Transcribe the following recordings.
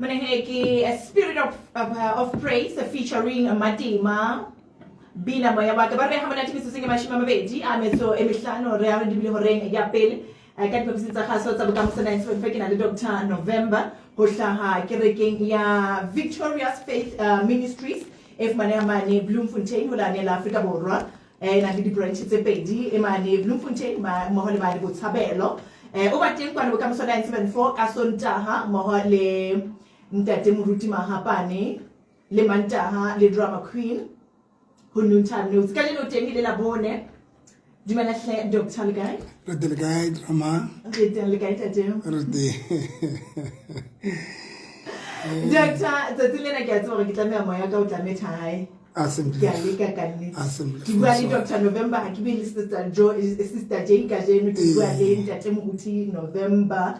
Mone ke A Spirit of Praise featuring Matima Bina moya wa ka ba re ha monate metsotsong e 25 re ya re dibile horeng ya pele ka diphapusing tsa kgaso tsa Bokamoso 975. Ke na le Dr November ho hlaha kerekeng ya Victorious Faith Ministries e fumaneha mane Bloemfontein ho lane la Afrika Borwa. E nang le di-branch tse pedi, e mane Bloemfontein mmoho le mane Botshabelo. O ba teng kwano Bokamoso 974 ka Sontaha mmoho le Ntate Moruti Mahapane le Mantaha le Drama Queen ho Noontime Notes. Kajeno teng e le Labone. Dumela hle Doctor, le kae? Re teng, le kae Drama? Re teng, le kae tate? Re teng. Doctor, tsatsing lena ke a tseba hore ke tlameha moya ka o tla metha hae. Assembly. Ke a leka ka nnete. Assembly. Ke bua le Dr. November, ha ke bue le Sister Jo, Sister Jane kajeno, ke bua le Ntate Moruti November.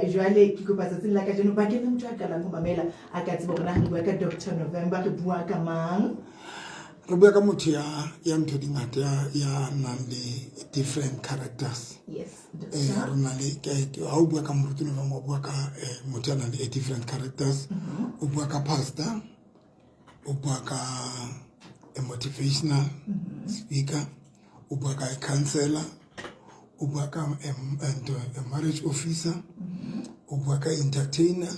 Jwale ke kopa tsatsing la kajeno bakeng la motho a qalang ho mamela a ka tseba hore na re bua ka Dr. November, re bua ka mang? Re bua ka motho ya ntho di ngata, ya nang le different characters. Yes, Doctor. Re na le, ha o bua ka Moruti November, o bua ka motho ya nang le different characters. O bua ka pastor, o bua ka a motivational speaker, o bua ka a counselor, o bua ka a marriage officer, o bua ka entertainer,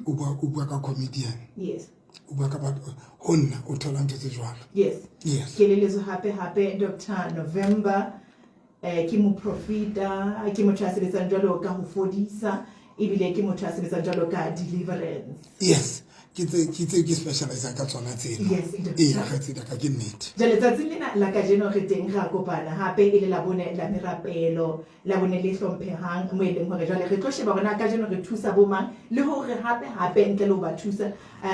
o bua ka comedian. O bua ka batho ho nna o thola ntho tse jwalo. Yes. Ke hape hape Dr. November ke moprofita, ke motho ya sebetsang jwalo ka ho fodisa, ebile ke motho ya sebetsang jwalo ka deliverance. Yes, ke tse ke specialize ka tsona tseno. Yes, doctor. Ee, kgaitsedi ka ke nnete. Jwale tsatsing lena la kajeno re teng ra kopana hape e le Labone la merapelo, Labone le hlomphehang, mo e leng hore jwale re tlo sheba hore na kajeno re thusa bo mang, le hore hape hape ntle le ho ba thusa,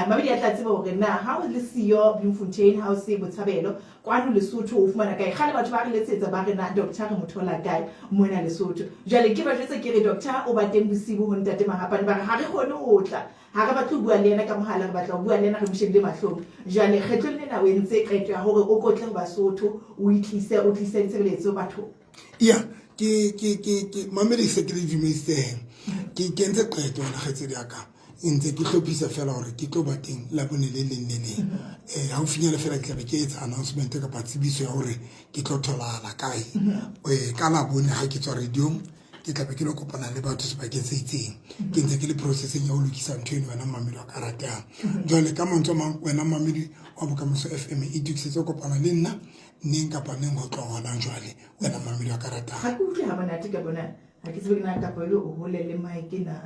mabedi a tla tseba hore na ha o le siyo Bloemfontein, ha o se Botshabelo kwano Lesotho, o fumana kae. Kgale batho ba re letsetsa ba re na doctor re mo thola kae mona Lesotho. Jwale ke ba jwetsa ke re doctor o ba teng bosibu ho Ntate Mahapane, ba re ha re kgone ho tla, ha re batle ho bua le yena ka mohala, re batla ho bua le yena re mo shebile mahlong. Jwale kgetlong lena o entse qeto ya hore o kotle ho Basotho, o itlise, o tlise ditshebeletso bathong. Ya, ke mamedi se ke le dumeditseng, ke kentse qeto wena kgaitsedi ya ka, ntse ke hlophisa fela hore ke tlo ba teng Labone le leng le leng. Haufinyana fela ke tlabe ke etsa announcement kapa tsebiso ya hore ke tlo tholahala kae. Ka Labone ha ke tswa radiong, ke tlabe ke lo kopana le batho sebakeng se itseng. Ke ntse ke le processeng ya ho lokisa ntho eno, wena mamedi wa ka ratang. Jwale ka mantswe a mang, wena mamedi wa Bokamoso FM, itokisetse ho kopana le nna neng kapa neng ho tloha hona jwale, wena mamedi wa ka ratang. Ha ke utlwe ha monate ka bona, ha ke tsebe na kapa ele o hole le mic na.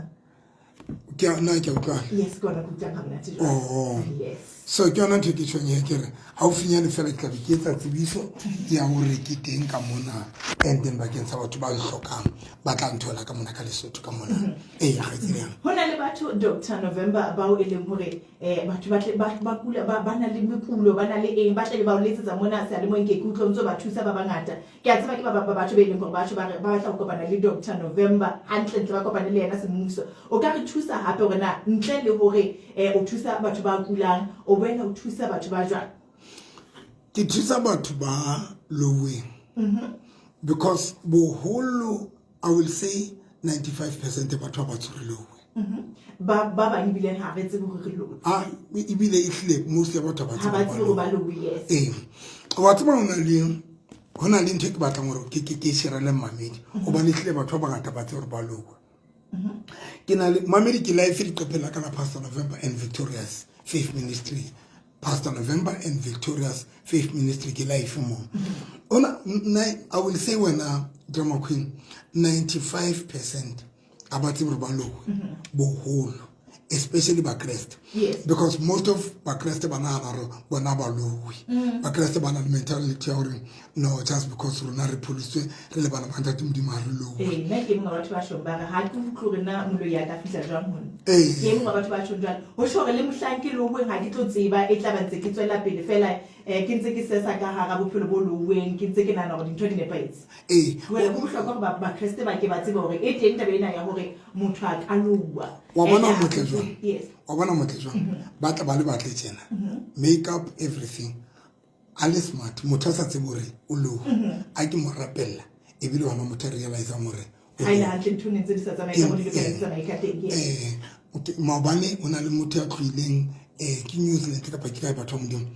Ke a nna ke a utlwana. Yes, ke ona ke utlwang ha monate jwale. Oh. Yes. So ke yona ntho e ke tjhong e ke re haufinyane fela ke tlabe ke etsa tsebiso ya hore ke teng ka mona, and then bakeng sa batho ba nhlokang ba tla nthola ka mona ka Lesotho ka mona. Ee, kgaitsedi ya. Ho na le batho Dr. November bao e leng hore batho ba tle ba kula, ba na le mekulo, ba na le eng, ba tla be ba o letsetsa mona seyalemoyeng, ke utlwa o ntso ba thusa ba bangata. Ke a tseba ke ba bang ba batho be leng hore batho ba re ba batla ho kopana le Dr. November hantle ntle, ba kopane le yena semmuso. O ka re thusa hape hore na ntle le hore o thusa batho ba kulang, o boela o thusa batho ba jwang? Ke thusa batho ba loweng because boholo, I will say 95% ya batho ba batsho re lowe. Ba bang ebile ha re tsebe hore re lowe. Ah, ebile e hlile most ya batho ba Ha ba tsebe hore ba lowe, yes. Ee, wa tseba ho na le ntho e ke batlang hore ke share le mamedi, hobane ehlile batho ba bangata ba tsebe hore ba lowe. Ke na le mamedi, ke live leqepheng la ka la Pastor November and Victorious Faith Ministry. Pastor November and Victorious Faith Ministry, ke live mo ona. I will say, wena Drama Queen, 95% a ba tsebe hore ba lowe boholo, especially Bakreste, because most of Bakreste ba nahana hore bona ba lowe. Bakreste ba na le mentality ya hore no, just because rona re pholositswe, re le bana ba Ntate Modimo, ha re lowe. Ee, nna ke mongwe wa batho ba tjhong ba re ha ke utlwe hore na moloi a ka fihla jwang ho nna. Ke mongwe wa batho ba tjhong jwalo. Ho tjho hore le mohlang ke louweng ha ke tlo tseba, e tla ba ntse ke tswela pele fela, ke ntse ke sesa ka hara bophelo bo louweng, ke ntse ke nahana hore dintho di nepahetse. Jwale ho bohlokwa hore Bakreste ba ke ba tsebe hore e teng taba ena ya hore motho a ka louwa. Wa bona motle jwang? Yes. Wa bona motle jwang? Ba tla ba le batle tjena, makeup, everything, a le smart, motho a sa tsebe hore o lowe. A ke mo rapella, ebile hona motho a realisang hore o Ha e le lowe. hantle ntho ne ntse di sa tsamaye ka mo di lokela di tsamaye ka teng. Yes. Okay, maobane o na le motho ya tlohileng ke New Zealand kapa ke kae, batho ba Modimo,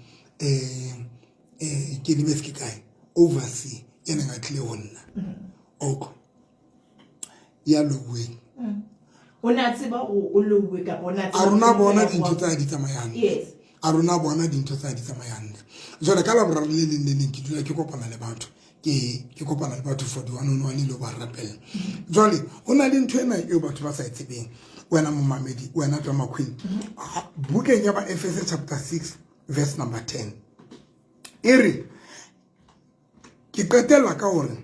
ke lebetse ke kae, oversea, ya neng a tlile ho nna oko ya louweng. O ne a tseba hore o louwe kapa o ne a A tseba rona hore bona o dintho tsa di tsamayang. A rona bona dintho tsa di tsamayang. Jwale ka Laboraro le leng le leng ke dula ke kopana le batho, ke kopana le batho for di-one on one le ho ba rapella. Jwale ho na le ntho ena eo batho ba sa e tsebeng, wena momamedi, wena Drama Queen. Bukeng ya ba Efese chapter 6 verse number 10 e re, ke qetella ka hore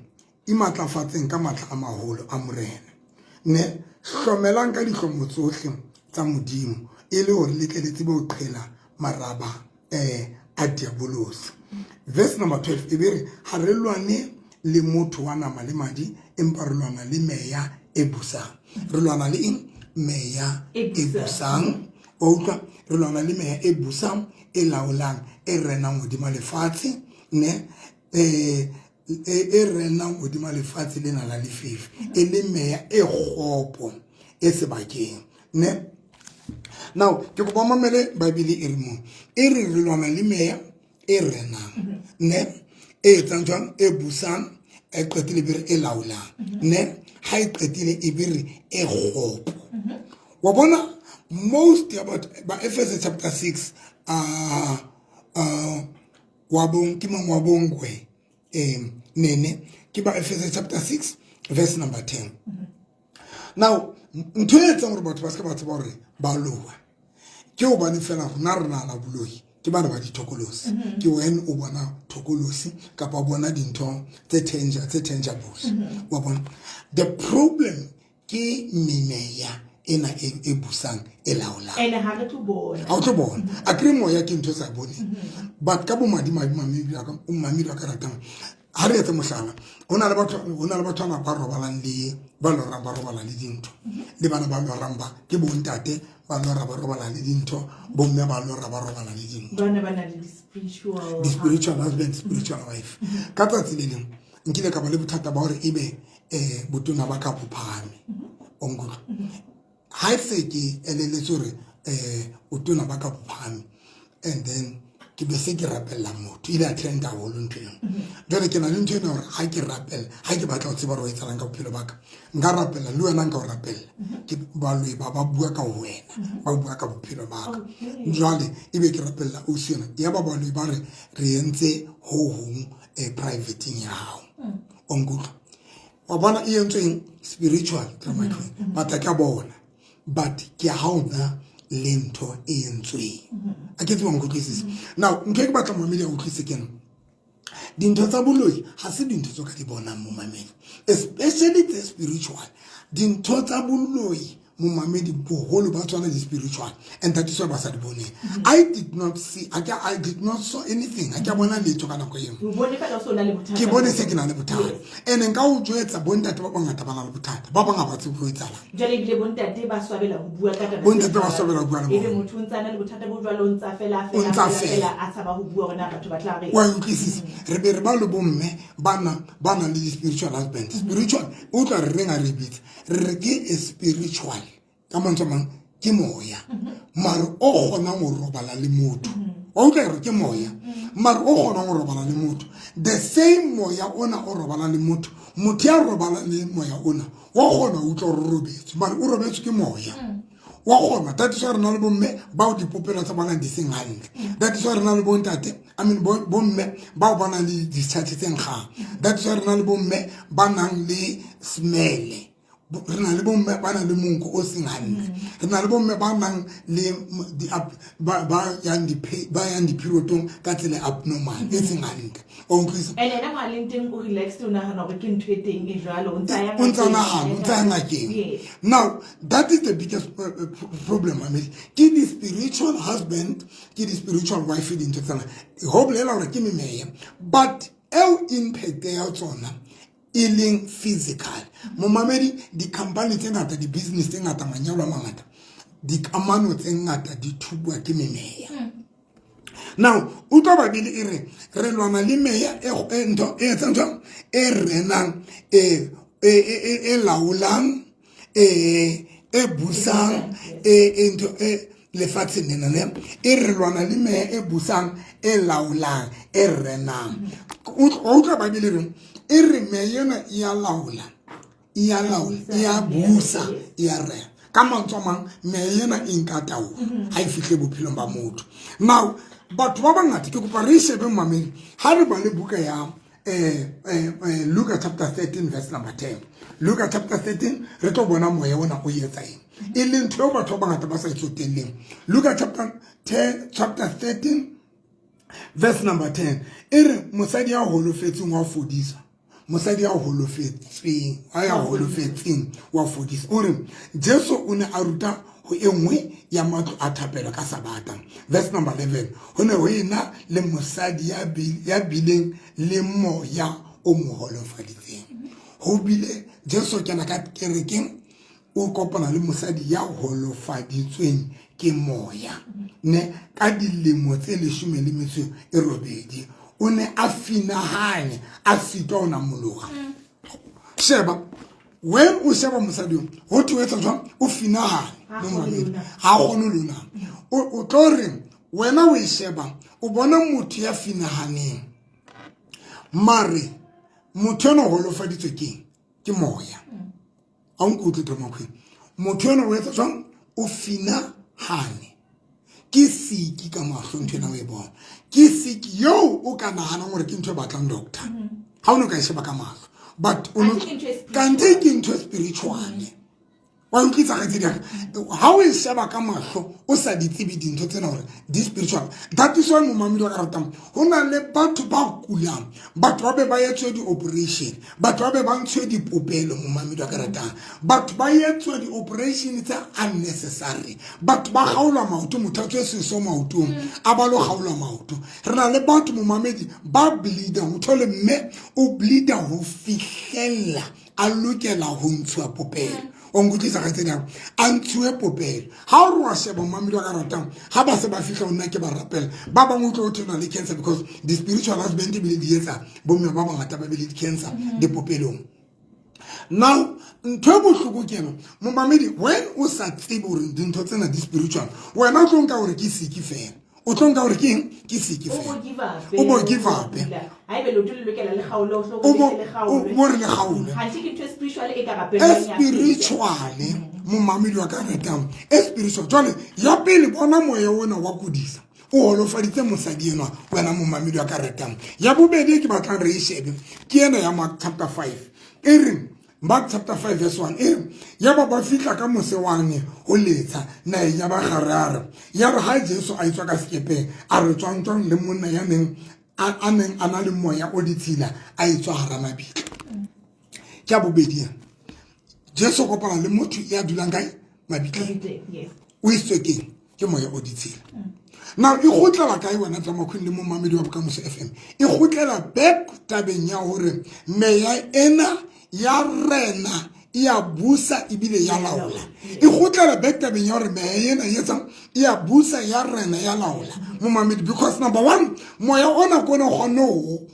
imatlafatseng ka matla a maholo a Morena, ne hlomelang ka dihlomo tsohle tsa Modimo, e le hore le tle le tsebe ho qhela maraba a diabolosi. Verse number 12 e be re, ha re lwane le motho wa nama le madi, empa re lwana le meya e busang. Re lwana le eng? Meya e e busang. Wa utlwa? Re lwana le meya e busang, e laolang, e renang hodima lefatshe, ne e renang hodima lefatshe lena la lefifi, e le meya e kgopo e sebakeng, ne. Now ke kopa mamele Bible e re mo, e re re lwana le meya e renang, ne, e etsang jwang, e busang, e qetile be re e laolang, ne, ha e qetile e be re e kgopo. Wa bona, most ya batho ba Efese chapter 6, wa bong ke mang wa bongwe, nene ke ba Efese chapter 6 verse number 10. Now ntho e etsang hore batho ba se ka ba tseba hore ba lowa ke hobane fela rona re nahana boloi ke bana ba dithokolosi. Ke when o bona thokolosi kapa o bona dintho tse tse tangibles, wa bona. The problem ke memeya ena e busang, e laolang. Ene ha re tlo bona. Ha o tlo bona a kry moya ke ntho e sa boneng, but ka bomadimabe, mamedi wa ka ratang, ha re etse mohlala, ho na le batho, ho na le batho ba robalang le ba lorang ba robala le dintho, le bana ba lorang ba ke bontate ba lora ba robala le dintho, bomme ba lora ba robala le dintho. Bana ba na le di-spiritual di-spiritual husband, spiritual wife. Ka tsatsi le leng nkile ka ba le bothata ba hore ebe botona ba ka bo phahame, o nkutlwa? Ha se ke eleletse hore botona ba ka bo phahame, and then ke be se ke rapella motho, ile a trend haholo ntho eo. Jwale ke na le ntho ena hore ha ke rapella, ha ke batla ho tseba hore ho etsahalang ka bophelo ba ka, nka rapella le wena, nka o rapella, ke baloi ba bua ka ho wena, ba bua ka bophelo ba ka. Jwale ebe ke rapella ausi yona, ya ba baloi ba re re entse ho hong privateng ya hao, o nkutlwa? Wa bona e entsweng spiritual drama queen, but a ka bona, but ke ha ona le ntho e entsweng, a ke tseba nkutlwisisa. Now ntho e ke batla momamedi a utlwise ke ena, dintho tsa boloi ha se dintho tse o ka di bonang, momamedi, especially tse spiritual. Dintho tsa boloi, momamedi, boholo ba tsona di-spiritual, and that is why ba sa di boneng. I did not see, I did not saw anything, ha ke a bona letho ka nako eo. O bone fela o se o na le bothata. Ke bone se ke na le bothata, and nka o jwetsa, bontate ba bangata ba na le bothata, ba bang ha ba tsebe ho etsahalang. Jwale ebile bontate ba swabela ho bua ka taba Bontate tse ba jwalo. Swabela ho bua le Ebe bona. Motho o ntse a na le bothata bo jwalo, o ntsa fela O fela ntsa fela fela. fela, a tshaba ho bua hore na batho ba tla reng. Wa utlwisisa? Re be re ba le bomme ba nang le di-spiritual husband. Spiritual, o utlwa re reng a re bitsa, re re ke a spiritual, ka mantswe a mang ke moya mare o kgonang ho robala le motho. Wa utlwa? Re ke moya mare o kgonang ho robala le motho. The same moya ona o robalang le motho, motho ya robalang le moya ona wa kgona ho utlwa hore o robetse, mare o robetswe ke moya, wa kgona. That is why re na le bomme bao dipopelo tsa bona di seng hantle. That is why re na le bontate, I mean bomme bao ba nang le discharge tse nkgang. That is why re na le bomme ba nang le smell, re na le bomme ba nang le monko o seng hantle, re na le bomme ba nang le ba yang di-periodong ka tsela e abnormal, e seng hantle, o utlwisa? And ena mo a leng teng o relaxed, o nahana hore ke ntho e teng e jwalo, o ntsa ya O ntsa ngakeng, nahana, o ntsa ya ngakeng. Now that is the biggest problem, I mean, ke di-spiritual husband, ke di-spiritual wife, dintho tsena ho bolela hore ke memeya, but eo impact ya tsona e leng physical, momamedi, di-company tse ngata, di-business tse ngata, manyalo a mangata, dikamano tse ngata di thubwa ke memeya. Now utlwa, Babili e re re lwana le meya e ntho e etsang jwang, e renang, e laolang, e e busang e ntho e lefatsheng lena ne e re lwana le meya e busang e laolang e renang. O utlwa Bible reng? E re meya ena e ya laola, e ya laola, e ya busa, e ya rena. Ka mantswe a mang, meya ena e nka taolo ha e fihle bophelong ba motho. Now batho ba bangata, ke kopa re e shebe mamedi ha re bale buka ya Luka chapter 13 verse number 10. Luka chapter 13 re tlo bona moya ona o etsa eng, e leng ntho eo batho ba bangata ba sa e tsotelleng. Luka chapter 10, chapter 13 verse number 10 e re mosadi ya holofetseng wa fodiswa. Mosadi ya holofetseng, ya holofetseng wa fodiswa. O re Jesu o ne a ruta ho e nngwe ya matlo a thapelo ka Sabata. Verse number 11, ho ne ho ena le mosadi ya bileng le moya o mo holofaditseng. Ho bile Jesu kena ka kerekeng, o kopana le mosadi ya holofaditsweng ke moya ne ka dilemo tse 18. O ne a finahane, a sitwa ho namoloha. Sheba, when o sheba mosadi o, ho thwe o etsa jwang? O finahane, ha kgone lona. O tlo re wena o e sheba, o bona motho ya finahaneng, mare motho ena o holofaditswe keng? Ke moya. A o nkutlwe, drama queen? Motho ena o etsa jwang? O finahane, ke siki ka mahlo ntho ena o e bona ke siki eo o ka nahanang gore ke ntho e batlang doctor ha o ne o ka e sheba ka mahlo, but kante ke ntho e spiritual. Wa utlwisa kgaitsedi yaka? Ha o e sheba ka mahlo, o sa di tsebe dintho tsena gore di spiritual. That is why, momamedi wa ka ratang, ho na le batho ba kulang, batho ba be ba etswe di-operation, batho ba be ba ntshwe dipopelo. Momamedi wa ka ratang, batho ba etswe di-operation tse unnecessary, batho ba kgaolwa maoto, motho a tswe seso maotong, a ba lo kgaolwa maoto. Re na le batho, momamedi, ba bleeda, o thole mme o bleeda ho fihlella a lokela ho ntshuwa popelo. O nkutlwisa kgaitsedi yako? A ntshuwe popelo. Ha o re wa sheba, momamedi wa ka ratang, ha ba se ba fihla ho nna ke ba rapela, ba bangwe o tlo o thona le cancer, because di-spiritual husband ebile di etsa bomme ba bangata ba be le di-cancer dipopelong. Now ntho e bohloko ke ena, momamedi, when o sa tsebe gore dintho tsena di spiritual, wena o tlo nka gore ke siki fela. O tlo nka gore ke eng? Ke siki fela, o bo give up, o bo re le kgaolwe. E spiritual, momamedi wa ka ratang, e spiritual. Jwale ya pele, bona moya ona wa kodisa o holofaditse mosadi enwa, wena momamedi wa ka ratang. Ya bobedi e ke batlang re e shebe ke ena ya Mark chapter 5. E re Mark chapter 5 verse 1 e re ya ba ba fihla ka mose wane ho letsha naheng ya ba Garara. Ya re ha Jesu a etswa ka sekepeng, a re tswang tswang le monna ya neng a neng a na le moya o ditshila a etswa hara mabitla. Ke ya bobedi ena. Jesu kopana le motho ya dulang kae? Mabitleng. O isitswe keng? Ke moya o ditshila. Now e kgutlela kae, wena Drama Queen le momamedi wa Bokamoso FM? E kgutlela back tabeng ya hore meya ena ya rena, e ya busa ebile ya laola. E kgutlela back tabeng ya hore meya ena e etsang? E ya busa, ya rena, ya laola, momamedi, because number one, moya ona ke ona o kgonne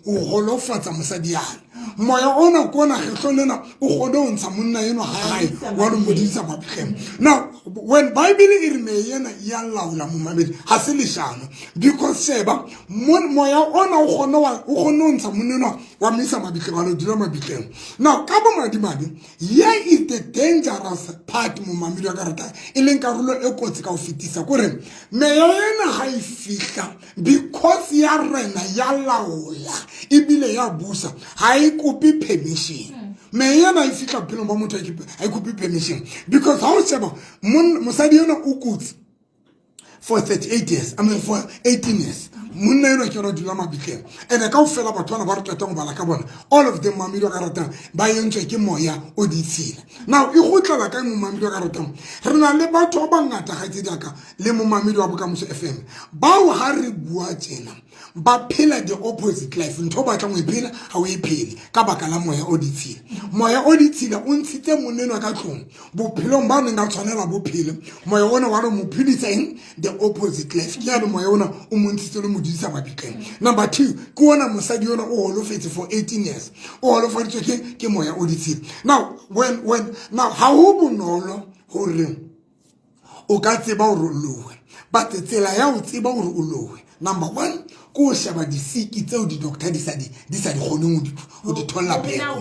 ho holofatsa mosadi yane. Moya ona ke ona kgetlong lena o kgone ho ntsha monna enwa ha hae wa lo modisa mabitleng. Now when Bible e re meya ena ya laola, momamedi, ha se leshano, because sheba, moya ona o kgone o kgonne ho ntsha monna enwa wa mo isa mabitleng, wa lo dula mabitleng. Now ka bomadimabe, here is the dangerous part, momamedi wa ka ratang, e leng karolo e kotsi ka ho fetisa, kore meya ena ha e fihla, because ya rena, ya laola ebile ya busa, ha e kope permission. Meya ena e fihla bophelong ba motho, ha e kope permission, because ha o sheba mosadi ena o kotsi for 38 years, I mean for 18 years. Monna enwa ke yona dula mabitleng. And kaofela batho bana ba re qetang ho bala ka bona, all of them, mamedi wa ka ratang, ba entswe ke moya o ditshila. Now e kgutlela kae, momamedi wa ka ratang? Re na le batho ba bangata, kgaitsedi ya ka le momamedi wa Bokamoso FM, bao ha re bua tjena ba phela the opposite life. Ntho o batlang ho e phela ha o e phele ka baka la moya o ditshila. Moya o ditshila o ntshitse monna enwa ka tlong bophelong ba neng a tshwanela bophele. Moya ona wa re mo phedisa eng? The opposite life. Ke yane moya ona o mo ntshitse le mo dudisa mabitleng. Number two, ke ona mosadi ona o holofetse for 18 years, o holofaditswe ke moya o ditshila. Now when now ha ho bonolo. Hore o ka tseba hore o lowe, but tsela ya ho tseba hore o lowe, number one, ke ho sheba disiki tseo di-doctor di sa di kgoneng ho di tholla pheko.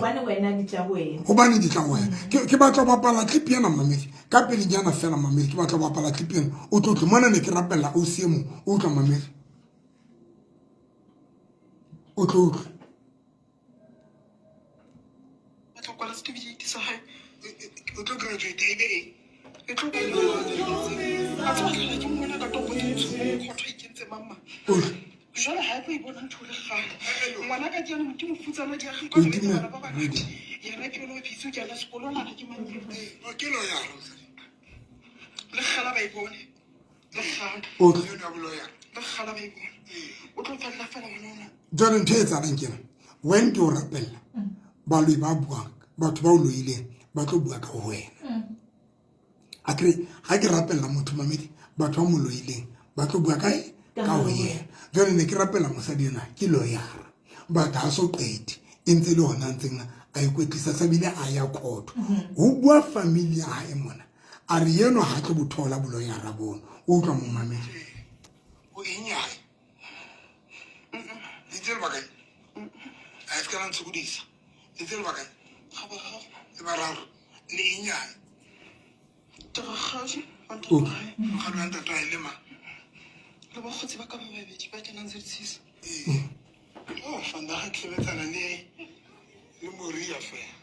Hobane di tla ho wena. Ke batla ho bapala clip ena mamedi, ka pelenyana fela mamedi, ke batla ho bapala clip ena. O tlo utlwe mona ne ke rapella ausi e mong, o utlwa mamedi. O tlo utlwe. O tlo graduate e be eng? Jwale ha tlo e bona ntho le kgale. Ngwana ka ke yana Modimo futsana di a ka bana ba bangata. Yena ke yona o busy o kena sekolo nana ke mang. Ke lawyer. Le kgala ba e bone. Le kgala. Le kgala ba e bone. O tlo fella fela ngwana ona. Jwale ntho e etsahalang ke ena. When ke o rapella, baloi ba buang, batho ba o loileng ba tlo bua ka ho wena. Akere ha ke rapella motho mamedi, batho ba mo loileng ba tlo bua kae? Ka ho yena. Jwale ne ke rapella mosadi ena, ke lawyer, but ha so qete, e ntse le hona ntseng a ikwetlisa sa bile a ya court. Ho bua family ya hae mona, a re eno ha tlo bo thola boloyara bono. O utlwa mo mamedi. O eng ya hae? Le tsebe bakae? A se ka la ntshokodisa. Le tsebe bakae? Le bararo. Le eng ya hae? Ke rakgadi wa ntate wa hae. Rakgadi wa ntate wa hae le mang? Le bakgotsi ba ka ba babedi ba kenang ZCC. Ee. Oh, vandag ke sebetsana le Moria fela.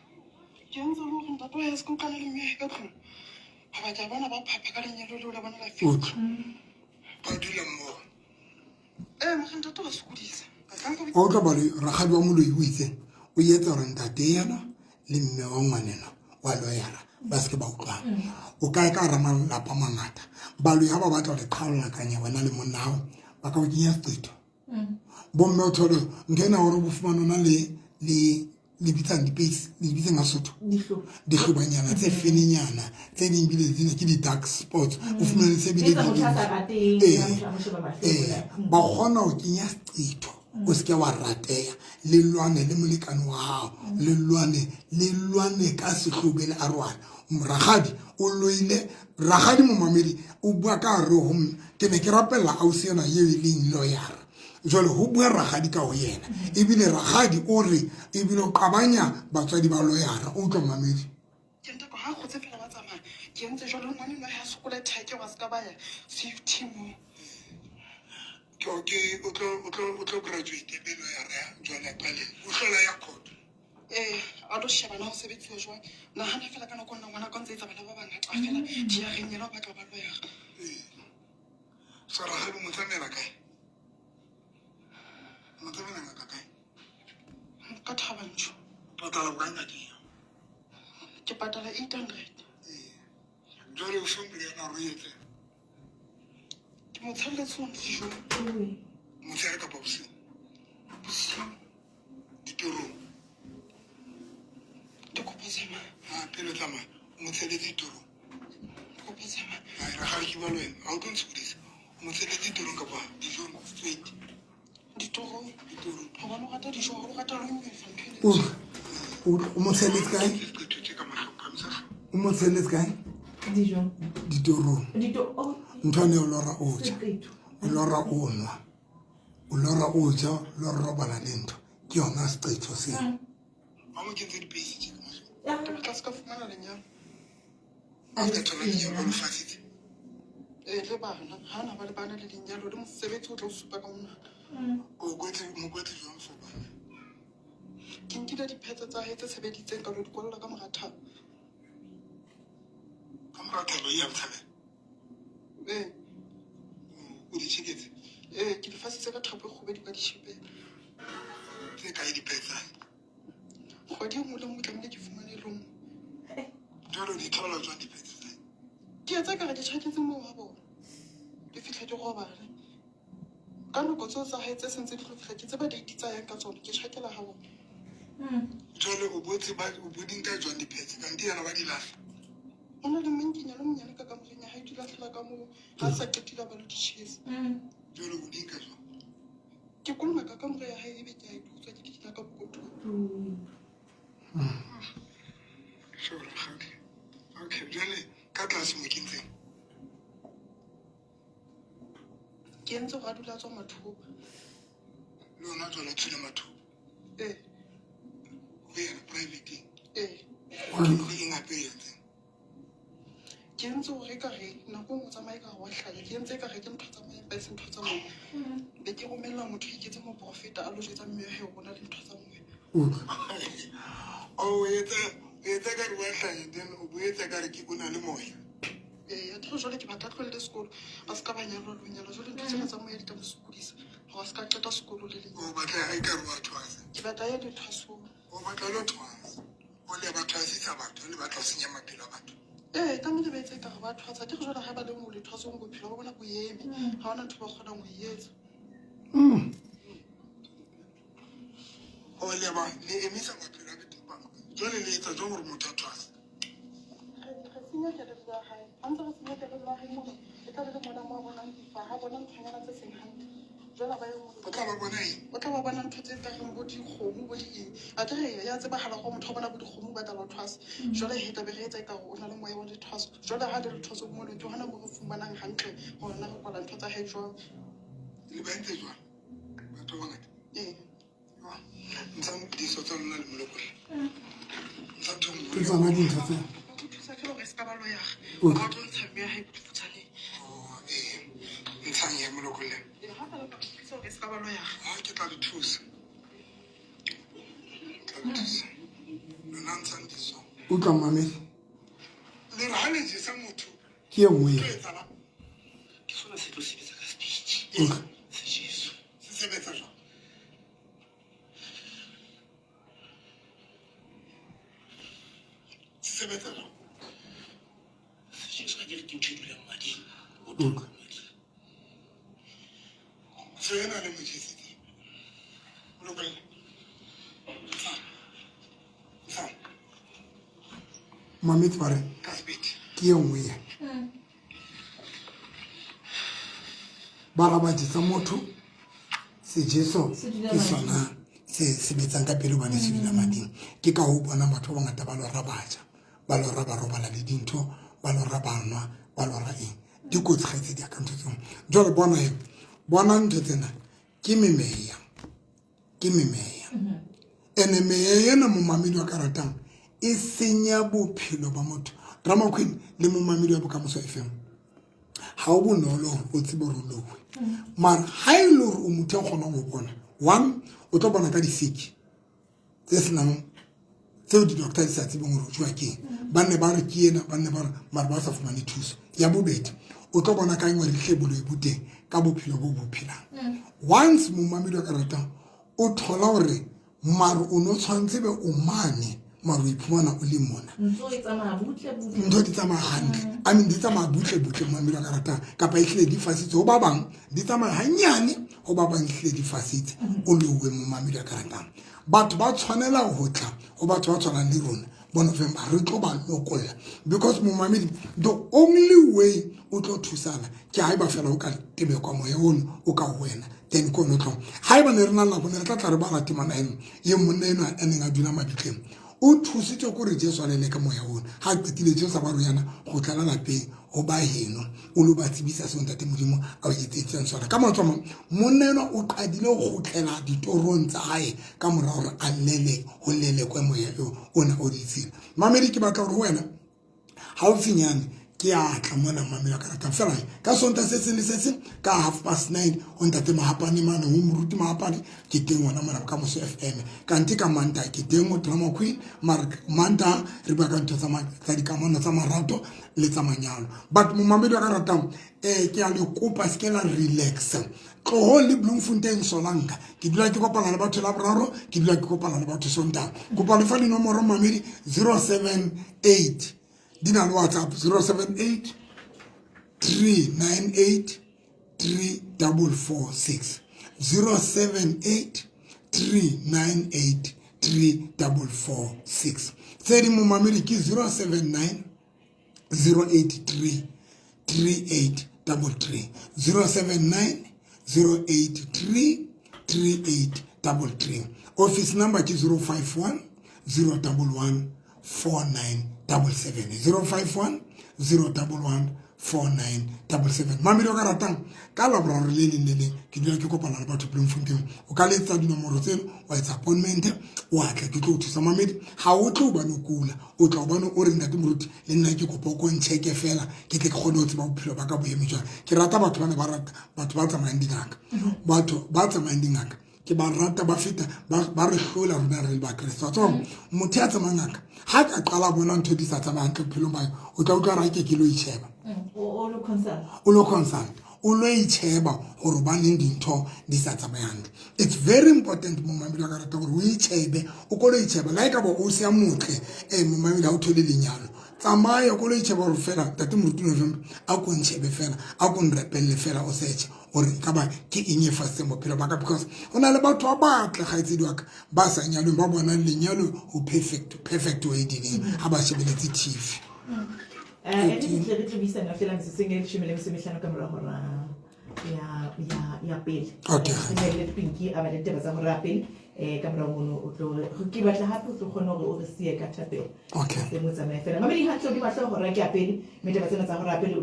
Ke entse le hore ntate wa hae a se ka utlwana le mme ka tlung. Hoba ke a bona ba phapha ka lenyalo leo la bona la feta. Ba dula mmoho. Ee, mara ntate wa sokodisa. O utlwa baloi, rakgadi wa moloi o itseng o etsa hore ntate yena le mme wa ngwaneno wa loyara ba se ke ba utlwana. O kae ka hara malapa mangata, baloi ha ba batla ho le qhalakanya wena le monna hao, ba ka o kenya seqetho. Bomme o thole ntho ena hore bo fumane ona le le bitsang dipeisi, le bitsang ka Sotho dihlobanyana tse fenenyana tse ding bile di ke di-dark spots. O fumane se bile ba kgona ho kenya seqetho, o se ke wa rateha, le lwane le molekane wa hao, le lwane ka sehlobe le arohana. Rakgadi o loile, rakgadi momamedi o bua ka hare ho ke ne ke rapella ausi ena eo e leng lawyer. Jwale ho bua rakgadi ka ho yena, ebile rakgadi o re ebile o qabanya batswadi ba lawyer. O utlwa mamedi. Ke ntako ha kgotse fela ba tsamaya. Ke entse jwalo ngwane nwa ha sokola theke wa ska ba ya CUT mo. Ke o tlo graduate be lawyer ya jwale pele o hlola ya court. Eh, a lo sheba na ho sebetsiwa jwang. Nahana fela ka nako nna ngwana ka ntse etsa bana ba bangata fela di ya reng yena o batla ba lawyer. So rakgadi mo tsamaela kae? Mo tsamaela ngaka kae? Ka Thabanchu. Patala bokae ngakeng? Ke patala 800. Jwale o fe moriana hore o etse? Ke mo tshelletse hona dijong. Motshehare kapa bosiu? Bosiu. Ditorong. Ke kopa tsamaya. Ha pele o tsamaya, o mo tshelletse ditorong. Ke kopa tsamaya. Ai, rakgadi ke bua le wena, ha o tlo ntshokodisa. O mo tshelletse ditorong kapa dijong straight? Ditorong. Ditorong. Hobane o rata dijo, o rata le ho nyofa ntho e le. O mo tshelletse kae? O mo tshelletse kae? Dijong. Ditorong. Ntho ene o lora o ja. O lora o nwa. O lora o ja, o lora robala le ntho. Ke yona seqetho seo. Ba mo kentse dipeisi tje ka mahlong. Ke batla se ka fumana lenyalo. A se ka thola lenyalo ba lo fasitse. Ee, le bana, ha na ba le bana le lenyalo le mosebetsi o tla o supa ka monwana. O kwetse mokwetse jwang for bana? Ke nkile diphetse tsa hae tse sebeditseng ka lo di kwalla ka mora thaba. Ka mora thaba e ya Botshabelo? Ee. O di tjheketse? Ee, ke di fasitse ka thapo e kgubedu ka di shebela. Tse kae diphetse tsa hae? Kgwedi e nngwe le nngwe tlamehile ke fumane e le nngwe. Jwale o di thola jwang diphetse tsa hae? Ke etsa ekare ke tjhaketse moo ha bona. Ke fihle ke robale. Ka nako tseo tsa hae tse sentse di tlo fihla, ke tseba date tsa yang ka tsona, ke tjhakela ha bona. Jwale o botse ba o bo di nka jwang diphetse kante yena ba di lahla? Ho na le monkinyana o monyane ka kamoreng ya hae, di lahlela ka moo ha sa qetile ba lo di tjhesa. Jwale o di nka jwang? Ke kolomaka kamore ya hae ebe ke a e butswa, ke di kenya ka pokothong. Sure, rakgadi. Okay, jwale Ka tlase mo ke ntseng. Ke entse gore a dula a tswa mathopa. Le ona tswela tshwele mathopa. Ee. Ho yena private. Ee. Ke eng hape e entseng? Ke entse gore ka re nako nngwe o tsamaye ka gore wa hlanya. Ke entse ka re ke ntho tsa moya empa e se ntho tsa moya. Be ke romella motho a iketse moprofeta a lo jwetsa mme wa hae hore o na le ntho tsa moya. O etsa ka re wa hlanya, then o bo etsa ka re ke o na le moya. Ee, athe jwale ke batla a tlohelle sekolo, a se ka ba nyalwa le ho nyalwa. Jwale ntho tsena tsa moya di tla mo sokodisa hore a se ka qeta sekolo le leng. O batla a ekare wa thwasa. Ke batla a ye lethwasong. O batla lo thwasa. O le ba thwasisa batho, le batla ho senya maphelo a batho. Ee, tlamehile ba etse ekare ba thwasa. Akere jwale ha ba le mo lethwasong bophelo ba bona bo eme. Ha hona ntho ba kgonang ho e etsa. O le ba le emisa maphelo a batho. Jwale le etsa jwang hore motho a thwase? Re senya kelello ya hae. Ha ntse re senya kelello ya hae mona, e tla be le mona mo a bonang difaha, a bona nthonyana tse seng hantle. Jwale ba ye mo O tla ba bona eng? O tla ba bona ntho tse kareng bo dikgomo, bo di eng. Akere ya tsebahala gore motho a bona bo dikgomo ba tla lo thwasa. Jwale he tla be re etsa ekare o na le moya wa lethwaso. Jwale ha le lethwaso mono ke hona mo re fumanang hantle hore na re kwala ntho tsa hae jwang. Le ba entse jwang? Batho ba bangata. Ee. Ntshang diso tsa lona le molokolle. Ntsha ntho e nngwe. Ke tsona dintho tse. O thusa feela hore e se ka ba loyara. Utlwa. O tlo ntsha mme ya hae bofutsaneng. Oh, ee. Ntshang ya molokolle. Ee, ha feela ka thusa hore e se ka ba loyara. Ha ke tla le thusa. Ke tla le thusa. Lona ntshang diso. Utlwa mamedi. Le re ha le jesa motho. Ke e nngwe. Ke etsahala? Ke sona se tlo sebetsa ka speech. Utlwa. Sejeso. Se sebetsa jwang? Se sebetsa jwang? Sejeso ka ke re ke ntho e dulang mading. O Utlwa. dulang mading. Se ena le mo jesitse. Molokolle. Ntshang. Ntshang. Mamedi ba re Ka speed. ke e nngwe e. Ba ra ba jesa motho sejeso Se dula ke mading. sona se sebetsang ka pele hobane se dula mading. Ke ka ho bona batho ba bangata ba lora ba ja, ba lora ba robala le dintho, ba lora ba nwa, ba lora eng. Di kotsi kgaitsedi ya ka ntho tseo. Jwale bona he, bona ntho tsena ke memeya. Ke memeya. Ene meya ena momamedi wa ka ratang e senya bophelo ba motho. Drama Queen le momamedi wa Bokamoso FM. Ha o bonolo hore o tsebe hore o lowe. Mara ha e le hore o motho ya kgonang ho bona, one, o tlo bona ka di-sick tse senang, tseo di-doctor di sa tsebeng hore o jowa ke eng. Ba nne ba re ke ena, ba nne ba re mara ba sa fumane thuso. Ya bobedi, o tlo bona ka eng hore ehlile boloi bo teng ka bophelo bo bo phelang. Once momamedi wa ka ratang o thola hore mare o no tshwantse be o mane, mare o iphumana o le mona. Ntho e tsamaya butle butle. Ntho di tsamaya hantle. I mean, di tsamaya butle butle momamedi wa ka ratang. Kapa ehlile di fasitse ho ba bang, di tsamaya hanyane, ho ba bang ehlile di fasitse. O lowe momamedi wa ka ratang. Batho ba tshwanela ho tla ho batho ba tshwanang le rona bo November, re tlo ba lokolla. Because momamedi, the only way o tlo thusana ke haeba fela o ka tebekwa moya ono o ka ho wena, then ke ono tlong. Haeba ne re na le nako, ne re tla tla re bala temana eno ye monna enwa a neng a dula mabitleng. O thusitswe ke hore Jesu a leleke moya ono. Ha a qetile Jesu a ba re yana go tlala lapeng ho ba heno, o lo ba tsebisa seo ntate Modimo a o etsetseng sona. Ka mantswe a mang, monna enwa o qadile ho kgutlela ditorong tsa hae ka mora hore a lele, ho lelekwe moya eo ona o ditshila. Mamedi, ke batla hore ho wena haufinyane ke a tla mona mamedi wa ka ratang. Fela ka Sontaha se seng le se seng ka 9:30 ho ntate Mahapane mane ho moruti Mahapane, ke teng hona mona Bokamoso FM. Kante ka Mantaha ke teng ho Drama Queen, mare Mantaha re bua ka ntho tsa dikamano tsa marato le tsa manyalo. But momamedi wa ka ratang, ke a le kopa se ke la relax. Tlohong le Bloemfontein Solanka. Ke dula ke kopana le batho Laboraro, ke dula ke kopana le batho Sontaha. Kopa le fa dinomoro mamedi 078 di na le WhatsApp 078 398 3446. 078 398 3446. Tse ding momamedi ke 079 083 3833. 079 083 3833. Office number ke 051 011 4977. 051 011 4977. Mamedi o ka ratang ka Laboraro le leng le leng ke dula ke kopana le batho Bloemfontein. O ka letsa dinomoro tseno, wa etsa appointment, wa tla, ke tlo o thusa. Mamedi, ha o tle hobane o kula, o tla hobane o re ntate moruti le nna ke kopa o ko ncheke fela, ke tle ke kgone ho tseba bophelo ba ka bo eme jwang. Ke rata batho bana ba rata batho ba tsamayang dingaka, batho ba tsamayang dingaka ke ba rata, ba feta ba re hlola rona re le Bakreste. Wa tseba motho ya tsamayang ngaka ha ka qala bona ntho di sa tsamaya hantle bophelong ba hae, o tla utlwa ra ke lo itjheba, o lo consult, o lo itjheba hore hobaneng dintho di sa tsamaye hantle. It's very important momamedi wa ka rata hore o itjhebe, o ko lo itjheba. Le ha ekaba o se a motle, momamedi, ha o thole lenyalo, tsamaya o ko lo itjheba hore fela ntate moruti November a ko ntjhebe fela, a ko nrapelle fela, o search hore ekaba ke eng e fasitseng bophelo ba ka. Because ho na le batho ba batle kgaitsedi wa ka ba sa nyalweng, ba bonang lenyalo ho perfect wedding ha ba shebeletse TV. E re tle buisana fela metsotsong e 15 ka mora hora ya pele. Okay. Re le Pinky a ba le ditaba tsa hora ya pele, ka mora mono o tlo ke batla hape o tlo kgona hore o re siye ka thapelo. Okay. Se mo tsamaye fela. Mamedi hantle o di batla hora ke ya pele, mme taba tsena tsa hora ya pele.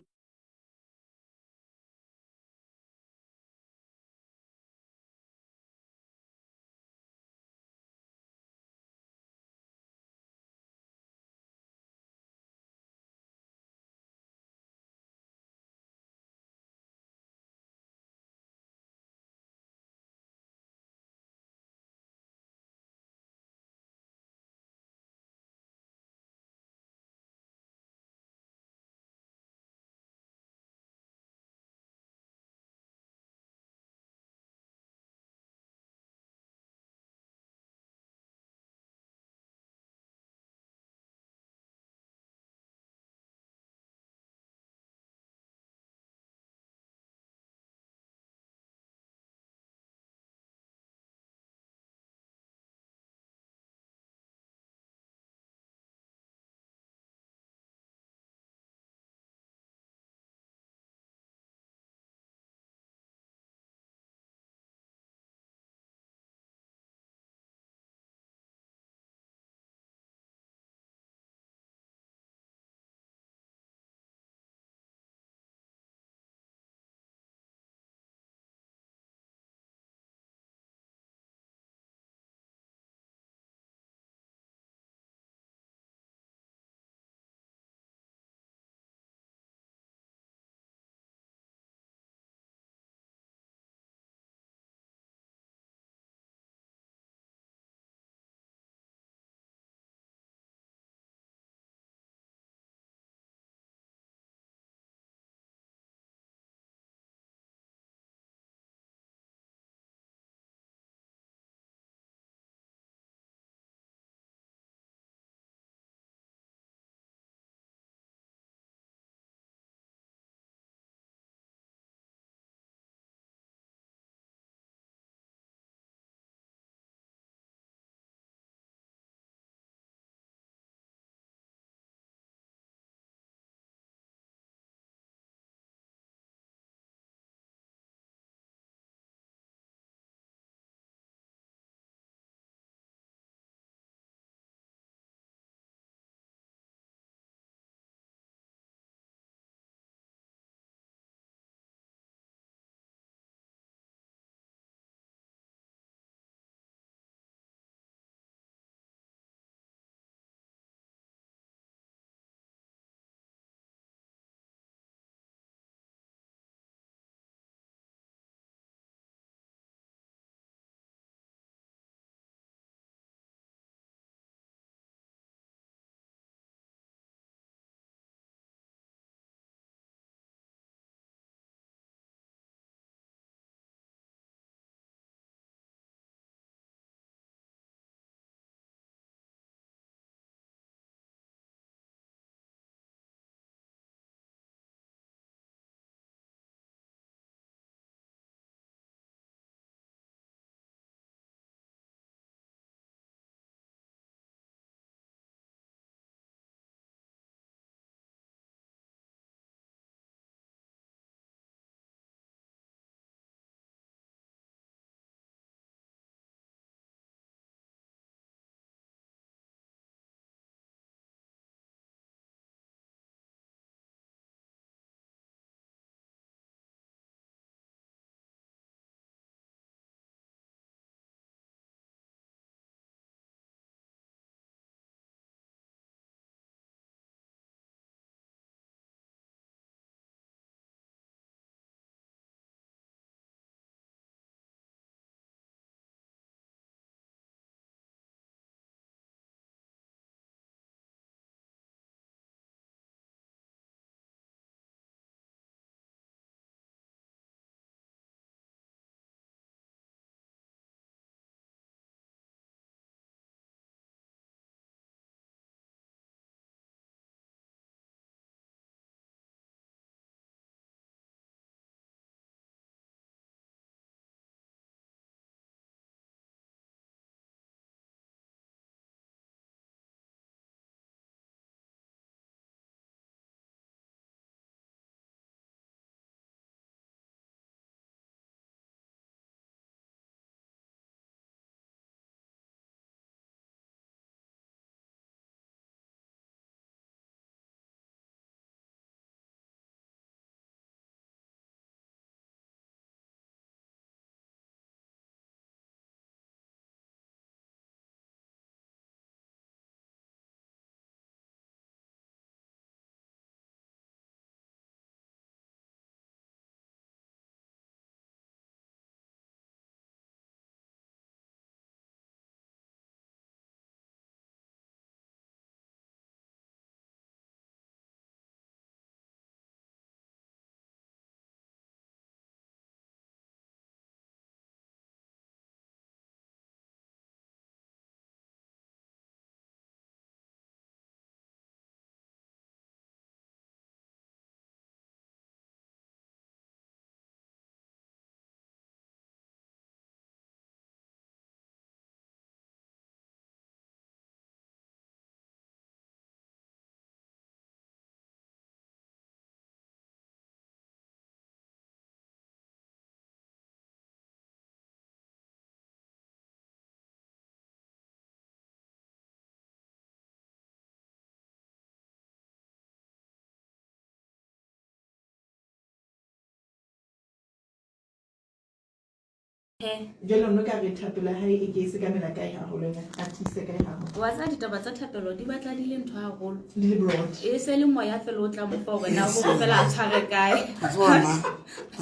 Jwale o no ka re thapelo ya hae e ke e sekamela kae haholo ena a tiise kae haholo? Wa tseba ditaba tsa thapelo di batla di le ntho haholo. Di le broad. E se le moya fela o tla mo fa hore na o fela a tshware kae. Wa tseba nna,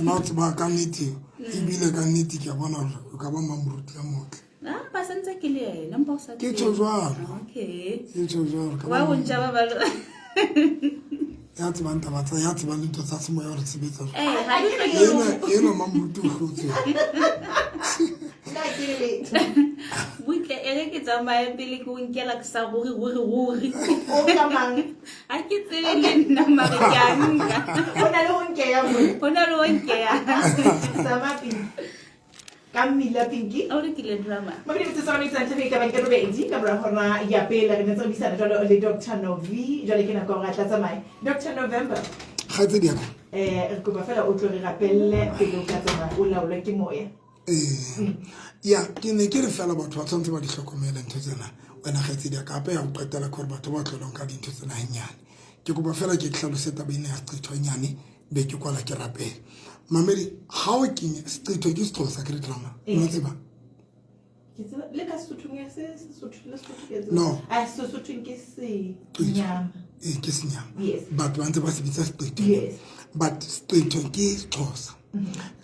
nna o tseba ka nnete, ebile ka nnete ke a bona hore o ka ba mmamoruti a motle. Ah, ba santse ke le yena, empa o sa Ke tsebe. tjho jwalo. Okay. Ke tjho jwalo. Ka Wa ba o ntja ba ba Ya tsebang taba tsa, ya tsebang dintho tsa semoya hore sebetsa jwang. Eh, ha di hloke Ena, ho- ena mmamoruti o hlotse. Nna ke le letho. Butle, e re ke tsamaye pele ke o nkela ke sa ruri, ruri, ruri. O nka mang? Ha ke tsebe le nna, mare ke a nka. Ho na le ho nkeya mona. Ho na le ho nkeya. Tsamaya pele. Ka mmila Pinky. O lokile drama. Mabedi metsotso e robedi ntle ka bang ke robedi ka mora hora ya pele re ne ntse re buisana jwalo le Dr. Novi jwale ke nako ya hore a tla tsamaye. Dr. November. Kgaitsedi ya ka. Re kopa fela o tlo re rapelle pele o ka tsamaya o laolwe ke moya. Ya, ke ne ke re fela batho ba tshwanetse ba di hlokomele ntho tsena. Wena kgaitsedi ya ka, hape ya ho qetela ke hore batho ba tlohelleng ka dintho tsena hanyane. Ke kopa fela ke hlalose taba ena ya seqetho hanyane be ke kwala ke rapele. Mamedi, ha o kenya seqetho ke Sexhosa ke re drama. Ee. O tseba? Ke tseba le ka Sesothong ya se Sesotho le Sesotho ke tseba. No. Ah, Sesothong ke se Qetho. nyama. Ee, ke senyama. Yes. Batho ba ntse ba se bitsa seqetho. Yes. But seqetho ke Sexhosa.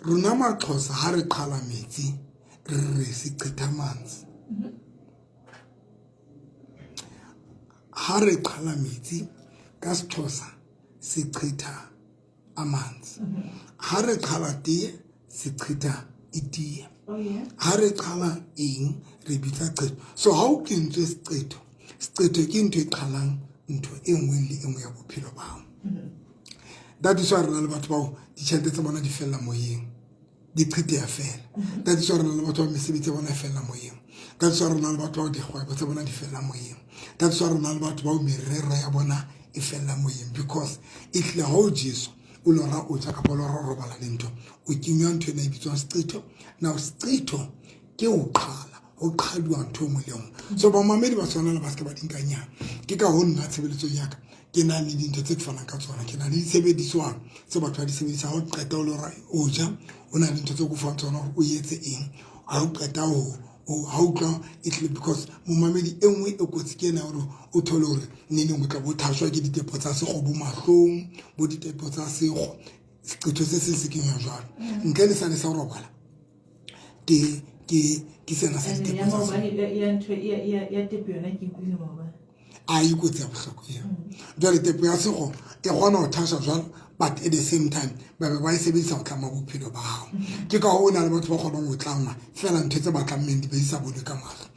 Rona Maxhosa ha re qhala metsi re re seqetha manzi. Ha re qhala metsi ka Sexhosa seqetha amanzi. Ha re qhala tee seqetha itee. Oh, yeah. Ha re qhala eng re bitsa qetho. So ha o kentswe seqetho, seqetho ke ntho e qhalang ntho e nngwe le e nngwe ya bophelo ba hao. That is why re na le batho bao ditjhelete tsa bona di fella moyeng, di qheteha fela. That is why re na le batho ba mesebetsi ya bona e fella moyeng. That is why re na le batho bao dikgwebo tsa bona di fella moyeng. That is why re na le batho bao merero ya bona e fella moyeng, because e tlile ha o Jesu o lora o ja kapa o lora o robala le ntho, o kenywa ntho ena e bitswang seqetho. Now seqetho ke ho qhala, ho qhaduwa ntho e nngwe le e nngwe. So bamamedi ba tshwanela ba seke ba di nkanyana. Ke ka ho nna tshebeletsong ya ka ke na le dintho tse ke fanang ka tsona, ke na le disebediswa tse batho ba di sebedisang. Ha o qeta o lora o ja, o na le ntho tse ko fang tsona hore o etse eng. Ha o qeta ho, o, ha utlwa e tlile, because momamedi e nngwe e kotsi ke ena hore o thole hore neneng o tla bo thaswa ke ditepo tsa sekgo bo mahlong, bo ditepo tsa sekgo. Seqetho se seng se kenywa jwalo. Ntle le sane sa ho robala, ke sena sa Ene ditepo ya tsa maobane, sekgo. ya ntho, ya, ya, ya tepo yona ke ikutlwile maobane. A e kotsi ya bohloko eo. Jwale tepo ya sekgo e kgona ho thasha jwalo, but at the same time ba be ba e sebedisa ho tlama bophelo ba hao. Ke ka hoo ho na le batho ba kgonang ho tlangwa fela ntho tse ba tlammeng di be di sa bonwe ka mahlo.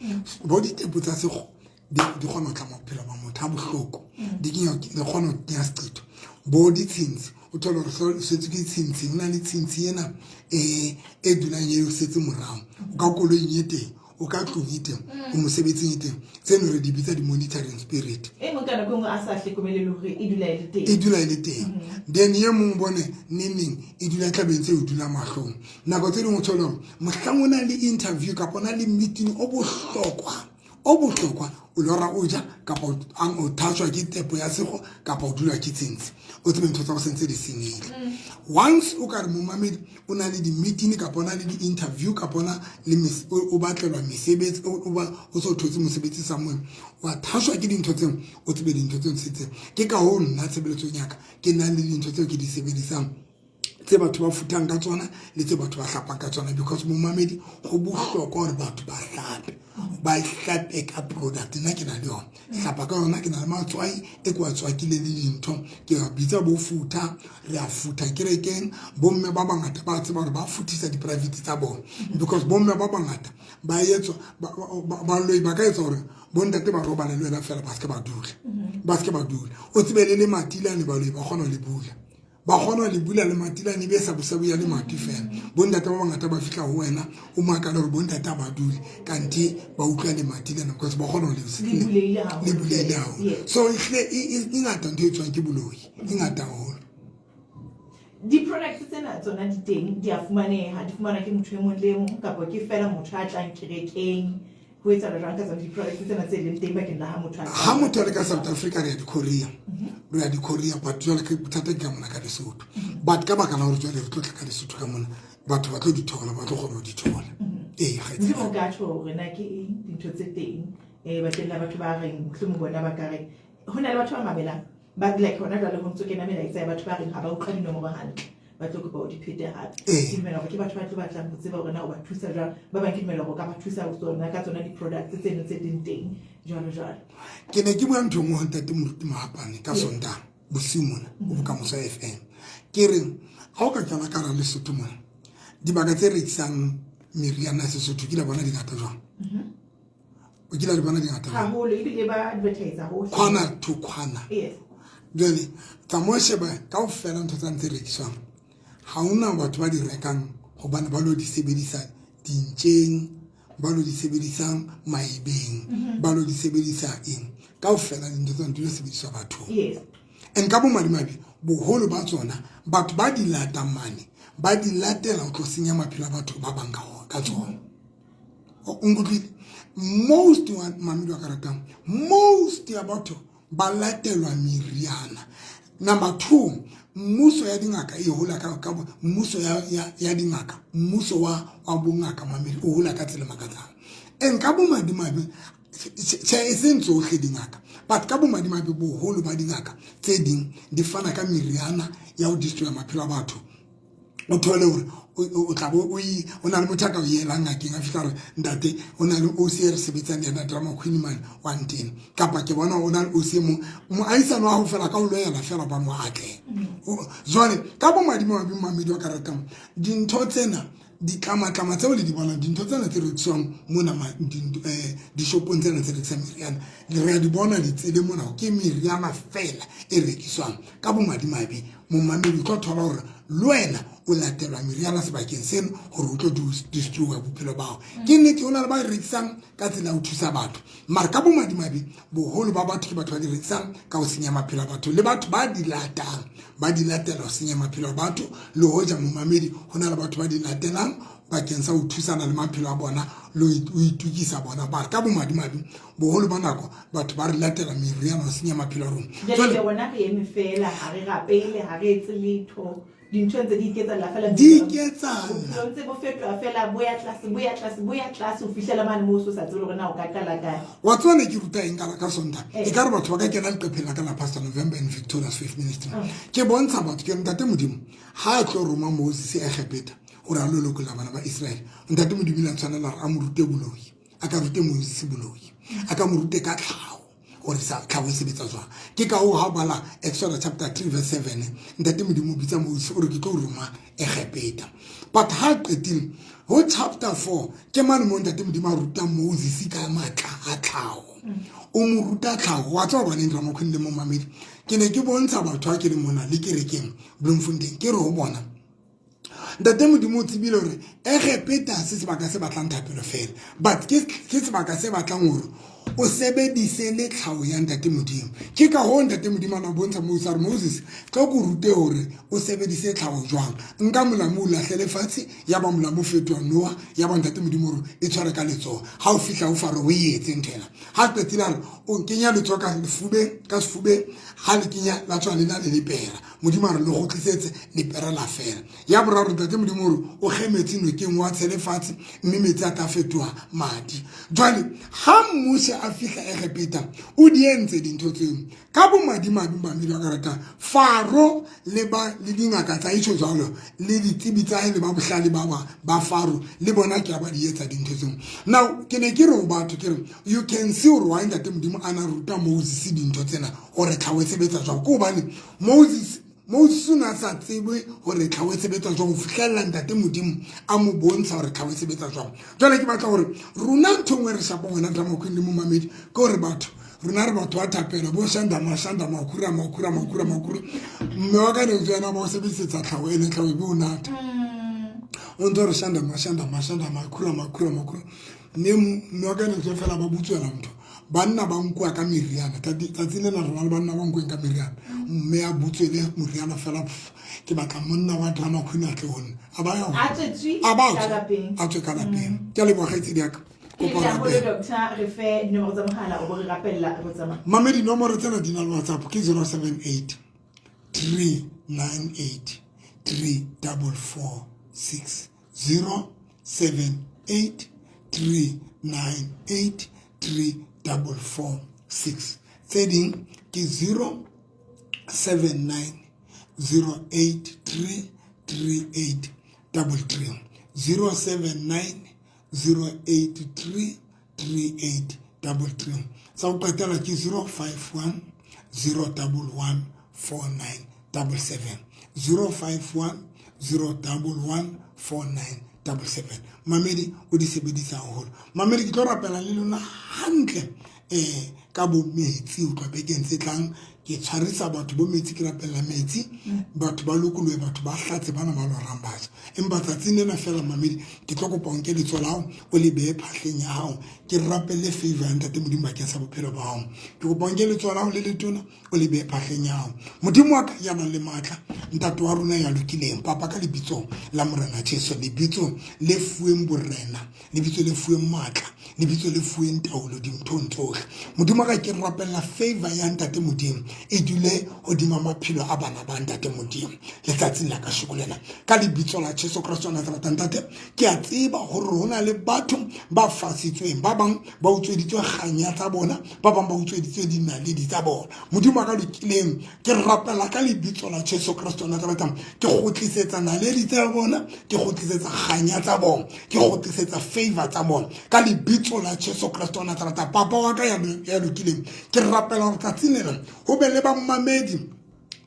Bo ditepo tsa sekgo di kgona ho tlama bophelo ba motho ha bohloko. Di kenya, di kgona ho kenya seqetho. Bo ditshintshi, o thole hore setse ke ditshintshi, ho na le tshintshi ena e dulang e o setse morao. O ka koloing e teng, o ka tlung e teng, o mosebetsing e teng. Tseno re di bitsa di-monitoring spirit. E mong ka nako e nngwe a sa hlokomele le hore e dula e le teng. E dula e le teng. Then e mong bone neneng e dula e tla be ntse e o dula mahlong. Nako tse ding o thole hore mohlang o na le interview kapa o na le meeting o bohlokwa, o bohlokwa, o lora o ja kapa o thatswa ke tepo ya sekgo kapa o dula ke tsentsi. O tsebe ntho tsa ho sentse di senyehile. Once o ka re momamedi o na le di-meeting kapa o na le di-interview kapa o na le o, o batlelwa mesebetsi, o, o ba, o so thotse mosebetsi somewhere, wa thaswa ke dintho tseo, o tsebe dintho tseo tse. Ke ka hoo nna tshebeletsong ya ka ke nang le dintho tseo ke di sebedisang, tse batho ba futhang ka tsona le tse batho ba hlapang ka tsona, because momamedi ho bohlokwa hore batho ba hlape, ba hlape ka product. Nna ke na le yona, hlapa ka yona, ke na le matswai e ke wa tswakile le dintho, ke a bitsa bo futha, re a futha kerekeng. Bomme ba bangata ba tseba hore ba futhisa di-private tsa bona, because bomme ba bangata ba etswa, ba, ba, ba, baloi ba ka etsa hore bontate ba robale le wena fela, ba seke ba dula, ba seke ba dula. O tsebe le lemati lane baloi ba kgona ho le bula, ba kgona ho le bula lemati lane, be sabusabu ya lemati fela. Bontate ba bangata ba fihla ho wena, o makale hore bontate ha ba dule, kanthe ba utlwa lemati lena, because ba kgona ho le Le bulehile haholo. Le bulehile haholo. Yes. So ehlile e ngata ntho e tswang ke boloi, e ngata haholo. Di-products tsena tsona di teng, di a fumaneha, di fumanwa ke motho e mong le e mong, kapa ke fela motho a tlang kerekeng? Ho etsahala jwang ka tsona di-products tsena tse leng teng bakeng la ha motho a Ha motho a le ka South Africa, re ya di-courier, re ya di-courier, but jwale ke bothata ke ka mona ka Lesotho. But ka baka la hore jwale re tlo tla ka Lesotho ka mona, batho ba tlo di thola, ba tlo kgona ho di thola. Ee, kgaitsedi. Modimo o ka tjho hore na ke eng dintho tse teng bakeng la batho ba reng mohlomong bona ba ka reng ho na le batho ba mamelang ba like hona jwale ho ntso kena melaetsa ya batho ba reng ha ba utlwa dinomoro hantle, ba tlo kopa o di phete hape. Ee. Ke dumela hore ke batho ba tlo batlang ho tseba hore na o ba thusa jwang. Ba bang ke dumela hore o ka ba thusa ho tsona ka tsona di-products tseno tse leng teng jwalo jwalo. Ke ne ke bua ntho e nngwe ho ntate Moruti Mahapane ka Sontaha bosiu mona ho Bokamoso FM. Ke re ha o ka kena ka hara Lesotho mona, dibaka tse rekisang meriana ya Sesotho ke la bona di ngata jwang? O kile wa di bona di ngata jwang? Haholo, ebile ba advertise hohle. Corner to corner. Yes. Jwale tsamaya o shebe kaofela ntho tsane tse rekiswang, ha hona batho ba di rekang hobane ba lo di sebedisa dintjeng, ba lo di sebedisang maebeng, ba lo di sebedisa eng. Kaofela dintho tsena di lo sebediswa bathong. Yes. And ka bomadimabe boholo ba tsona batho ba di latang mane ba di latela ho tlo senya maphelo a batho ba bang ka tsona. O nkutlwile? Most wa mamedi wa ka ratang, most ya batho ba latelwa meriana. Number 2, mmuso ya dingaka e hola ka mmuso ya dingaka, mmuso wa bongaka mamedi o hola ka tsela e makatsang. And ka bomadimabe, tjhe, e seng tsohle dingaka, but ka bomadimabe boholo ba dingaka tse ding di fana ka meriana ya ho destroy maphelo a batho. O thole hore o tla bo o na le motho a ka o yelang ngakeng, a fihla re ntate o na le OC e re sebetsang le yena drama queen man wa ntena, kapa ke bona o na le OC e mong moahisane wa hao fela ka o loyela fela hobane wa atleha. Jwale ka bomadimabe mamedi wa ka ratang, dintho tsena ditlamatlama tseo le di bonang, dintho tsena tse rekiswang mona dishopong tsena tse rekisang meriana, re a di bona ditseleng mona, ke meriana fela e rekiswang. Ka bomadimabe momamedi o tlo thola hore le wena o latelwa meriana sebakeng seno hore o tlo destroy bophelo ba hao. Ke nnete ho na le ba e rekisang ka tsela ya ho thusa batho, mara ka bomadimabe boholo ba batho ke batho ba di rekisang ka ho senya maphelo a batho, le batho ba di latang ba di latela ho senya maphelo a batho. Le hoja momamedi ho na le batho ba di latelang bakeng sa ho thusana le maphelo a bona le ho itukisa bona, ba ka bomadimabe boholo ba nako batho ba re latela meriana ho senya maphelo a rona. Jwale rona re eme fela, ha re rapele, ha re etse letho, dintho ntse di iketsahalla fela, Di iketsahalla. Bophelo ntse bo fetoha fela, bo ya tlase, bo ya tlase, bo ya tlase ho fihlela mane moo o so sa tsebe hore na o ka qala kae. Wa tseba ne ke ruta eng ka Sontaha? Eh. Ekare batho ba ka kena leqepheng la ka la Pastor November and Victorious Faith Ministry. Mm. Ke bontsha batho ke re ntate Modimo ha a tlo roma Moses Egepeta hore a lo lokolla bana ba Israel, ntate Modimo ile a tshwanela hore a mo rute boloi, a ka rute Moses boloi, a ka mo rute ka tlhaho hore sa tlhaho e sebetsa jwang. Ke ka hoo ha o bala Exodus chapter 3 verse 7, ntate Modimo o bitsa Moses o re ke tlo roma Egepeta. But ha qetile ho chapter 4 ke mane moo ntate Modimo a ruta Moses ka matla a tlhaho. O mo ruta tlhaho. Wa tseba hobaneng Ramokhwini le momamedi? Ke ne ke bontsha batho ha ke le mona le kerekeng Bloemfontein, ke re ho bona ntate Modimo o tsebile hore Egepeta ha se sebaka se batlang thapelo fela, but ke sebaka se batlang hore o sebedise le tlhaho ya ntate Modimo. Ke ka hoo ntate Modimo a na bontsha Moses a re, Moses, tlo ko rute hore o sebedise tlhaho jwang. Nka molamu o lahlele fatshe, ya ba molamu o fetoha noha, ya ba ntate Modimo hore e tshware ka letsoho. Ha o fihla ho Faro o e etse ntho ena. Ha qetile a re, o kenya letsoho ka lefubeng, ka sefubeng, ha le kenya la tswa le na le lepera. Modimo a re le kgutlisetse lepera la fela. Ya boraro ntate Modimo o re o kge metsi nokeng wa tshele fatshe mme metsi a tla fetoha madi. Jwale ha Moshe a fihla Egepeta o di entse dintho tseo. Ka bomadimabe mamedi wa ka ratang, Faro le ba le dingaka tsa itsho jwalo le ditsebi tsa hae le ba bohlale ba Faro le bona ke a ba di etsa dintho tseo. Now ke ne ke re ho batho ke re you can see hore why ntate Modimo a na ruta Moses dintho tsena hore tlhaho e sebetsa jwang. Ke hobane Moses o ne a sa tsebe hore tlhaho e sebetsa jwang ho fihlella ntate Modimo a mo bontsha hore tlhaho e sebetsa jwang. Jwale ke batla hore rona ntho e nngwe re shapang hona Drama Queen le momamedi ke hore batho rona re batho ba thapelo, bo shanda mashanda makhura makhura makhura makhura. Mme wa ka ne ntse yena ba o sebedisetsa tlhaho ene tlhaho e be o natha. O ntse o re shanda mashanda mashanda makhura makhura makhura. Mme wa ka ne ntse fela ba butswela ntho. Banna ba nkuwa ka meriana. Tsatsi lena rona le banna ba nkuweng ka meriana. Mme a butswele moriana fela, pff, ke batla monna wa Drama Queen a tle ho nna. A ba ya ho. A tswetswe A ba ka tswe. lapeng. A tswe ka lapeng. Ke a leboha kgaitsedi ya ka. Ke Kopa tla hole rapela. doctor, re fe dinomoro tsa mohala o bo re rapella re tsamaya. Mame, dinomoro tsena di na le WhatsApp ke 078 398 3446 078. 8 3 9 8 3 4 4 6. Tse ding ke 0 7 9 0 8 3 3 8 3 3, 0 7 9 0 8 3 3 8 3 3. Sa ho qetela ke 0 5 1 0 1 1 4 9 7 7, 0 5 1 0 1 1 4 9 7 7. Mamedi o di sebedisa haholo. Mamedi, ke tlo rapela le lona hantle ka bo metsi ho tloha bekeng tse tlang. Ke tshwarisa batho bo metsi, ke rapella metsi, batho ba lokolohe, batho ba hlatse bana ba lorang batjha. Empa tsatsing lena fela, mamedi, ke tlo kopa o nke letsoho la hao o le behe phahleng ya hao, ke rapelle favor ya Ntate Modimo bakeng sa bophelo ba hao. Ke kopa o nke letsoho la hao le letona o le behe phahleng ya hao. Modimo wa ka ya nang le matla, Ntate wa rona ya lokileng, Papa, ka lebitso la Morena Jesu, lebitso le fuweng borena, lebitso le fuweng matla, lebitso le fuweng taolo dinthong tsohle, Modimo wa ka, ke rapella favor ya Ntate Modimo e dule hodima maphelo a bana ba Ntate Modimo letsatsing la kasheko lena, ka lebitso la Jesu Kreste wa Nazareta. Ntate, ke a tseba hore ho na le batho ba fasitsweng, ba bang ba utsweditswe kganya tsa bona, ba bang ba utsweditswe dinaledi tsa bona. Modimo wa ka lokileng, ke rapela ka lebitso la Jesu Kreste wa Nazareta, ke kgutlisetsa naledi tsa bona, ke kgutlisetsa kganya tsa bona, ke kgutlisetsa favor tsa bona, ka lebitso la Jesu Kreste wa Nazareta. Papa wa ka ya lokileng, ke rapela hore tsatsing lena ho be le bamamedi,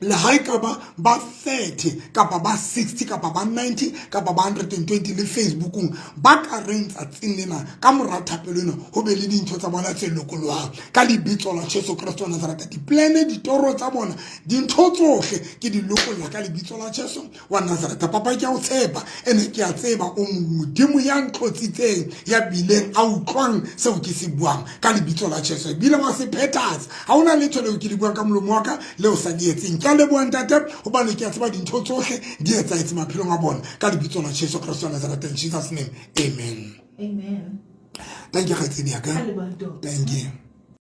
le ha e ka ba ba 30 kapa ba 60 kapa ba 90 kapa ba 120 le Facebookong, ba ka reng tsatsing lena ka mora thapelo ena ho be le dintho tsa bona tse lokolohang, ka lebitso la Jesu Kreste wa Nazareta. Diplane, ditoro tsa bona, dintho tsohle ke di lokolla ka lebitso la Jesu wa Nazareta. Papa, ke a o tshepa, ene ke a tseba o Modimo ya ntlotsitseng, ya bileng a utlwang seo ke se buang, ka lebitso la Jesu, ebile wa se phethatsa. Ha hona letho leo ke le buang ka molomo wa ka leo sa di etseng. Ke a leboha, Ntate, hobane ke a tseba dintho tsohle di etsahetse maphelong a bona, ka lebitso la Jesu Kreste wa Nazareta. In Jesus name, amen. Amen. Thank you, kgaitsedi ya ka. A leboha, Doc. Thank you.